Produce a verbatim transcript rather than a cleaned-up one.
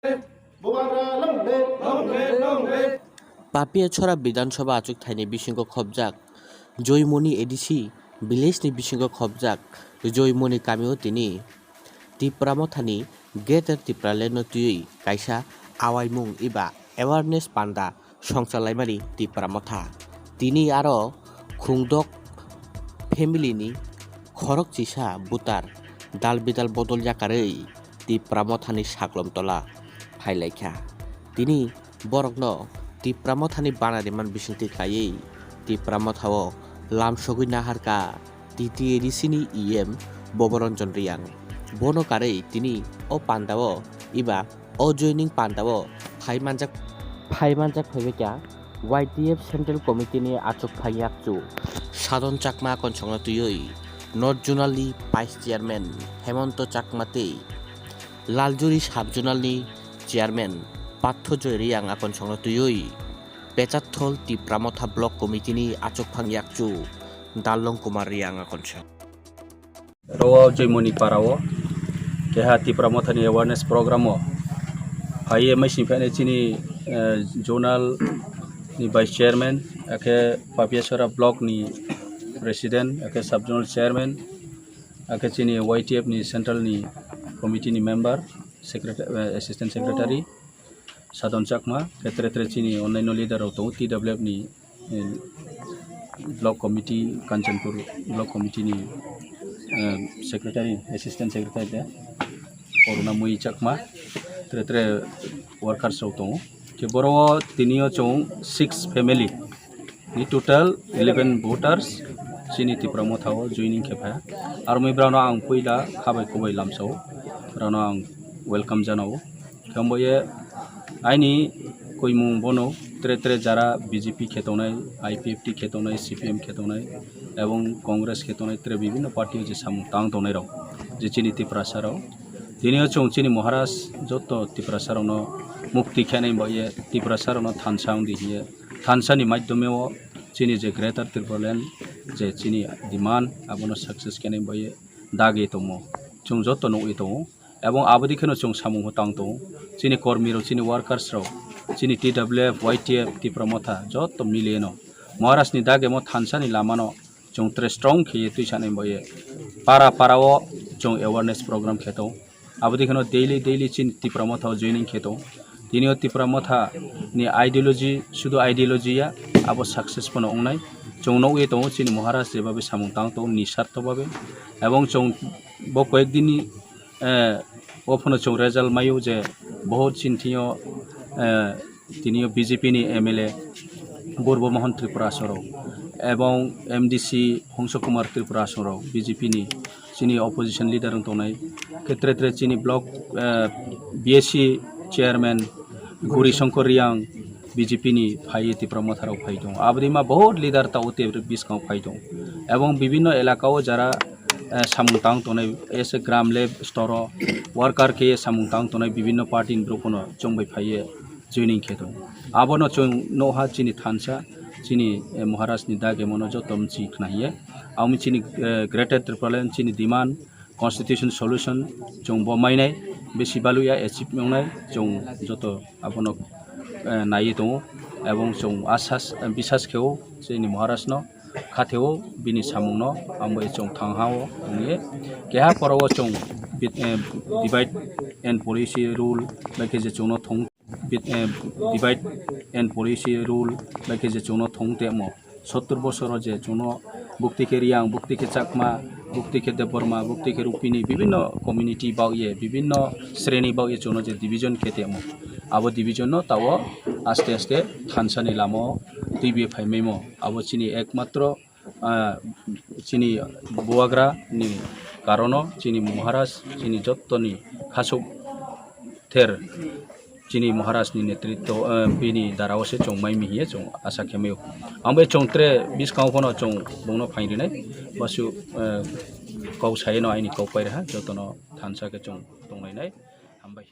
Bubagra long live, long live, long live. Papiachora Bidhan Sabha achuk thaini bisingo khobjak Joymoni A D C village ni bisingo khobjak Joymoni kamio tini Tipra Mothani Greater Tipraland no twiwi kaisa awaimung eba awareness panda songchalaimani Tipra Motha. Tini aro khungdok family ni khorok chisa butar dal bidal bodol yakarwi Tipra Mothani saklom tola phailaikha. Tini borokno Tipra Mothani bana rimani bisingtwi kaiwi Tipra Mothao lamsogwi naharkha T T A D C ni E M Boboranjan Reang. Bono karwi tini o pandao eba o joining pandao phai manjak, phai manjak phaibaikha Y T F Central Committee ni achuk phang yakchu Sadon Chakma konsongno twiwi North Zonal ni Vice Chairman Hemonto Chakma tei Laljuri Sub Zonal ni Chairman Partho Joy Reang akonsongno twiwi Pechathol Tipra Motha Block Committee ni achuk phang yakchu Dalong Kumar Reang akonsong. Oro Joymoni para o keha Tipra Motha ni awareness program o phaiye maising phai chini, eh, zonal ni vice chairman, akhe Papiasora block ni president, akhe sub zonal chairman, akhe chini Y T F ni central ni committee ni member, secretary, eh, assistant secretary, Sadon Chakma, khe tre tre chini onnaino leader rok tongo, T W F ni, eh, block committee, Kanchanpur block committee ni, eh, secretary, assistant secretary de, Oruna Mui Chakma, tre tre workers rok tongo. Khe boro o tini o chwng six family ni total eleven voters chini Tipra Motha o joining khe phai. Aroni brano ang puila khabai kubai lamsao, brano ang welcome janao. Khe omo ye aini koimung bono tre tre jara B J P khe tongnai, I P F T khe tongnai, C P M khe tongnai, ebong Congress khe tongnai, tre bibhinno party o je samung tang tongnai rok, je chini Tiprasa rok. Tini o chwng chini Maharaj joto Tiprasa rokno mukti khenai bai ye, Tiprasa rokno thansa wng di hiye, thansa ni maidhyome o chini je Greater Tipraland je chini demand abono success khenai bai ye dagi tongo, chwng joto nugwi tongo. Ebong aboni kheno chwng samung bo tang tongo. Chini kormi rok, chini workers rok, chini T W F, Y T F, Tipra Motha joto mili eno Maharaj ni dagemo thansa ni lama no chwng tre strong khe ye twi sanai bo ye para para o chwng awareness program khe tongo. Aboni kheno daily daily chini Tipra Motha o joining khe tongo. Tini o Tipra Motha ni ideology, sudu ideology ya, abo success phano wngnai. Chwng nugwi tongo chini Maharaj je babe samung tang tongo, nisartho babe. Ebong chwng bo koyek din ni, eh, o phano chwng result maio je bohut chini thing yo, eh, tini o B J P ni M L A Burbo Mohan Tripura sorok ebong M D C Hongso Kumar Tripura sorok B J P ni chini opposition leader wng tongnai, khe tre tre chini block, eh, B S C chairman Guri Shankar Reang B J P ni phai Tipra Motha rok phai tongo. Aboni ma bahut leader ta o te biskang phai tongo. Ebong bibhinno elaka o jara, eh, samung tang tongnai, as a gram level store o worker khe samung tang tongnai bibhinno party ni borok phano chwng bai phai ye joining khe tongo. Abono chwng nukha chini thansa, chini, eh, Maharaj ni dagemo no joto mchi khna hiye. Amo chini, eh, Greater Tipraland chini demand, constitution solution chwng bo mainai, bisi baluya achieve wngnai, chwng joto abono, eh, naiwi tongo, ebong chwng asas, eh, bisas khe-o chini Maharaj no, khatheo bini samung no, amo chwng thang ha-o wngwi keha poro o chwng bit-, eh, divide and policy rule bai khe je chwngno thwng bit-, eh, divide and policy rule bai khe je chwngno thwng temo. Sottur bosoro je chwngno bukti khe Riyang, bukti khe Chakma, bukti khe Debbarma, bukti khe Rupini, bibhinno community bagwi, bibhinno sreni bagwi chwngno je division khe temo. Abo division no tao aste aste thansa ni lama o twibi phai maimo. Abo chini ekmatro, ah, chini bubagra ni karono chini Maharaj chini jottoni khasuk ther chini Maharaj ni netritwo, eh, bini dara o se chwng mai mi hiye chwng asa khe maio. Ang bai chwng tre biskango phano chwng bongno phain rinai, basu, eh, kok sai no aini kok pai reha, jotono thansa khe chwng tong lainai. Hambai.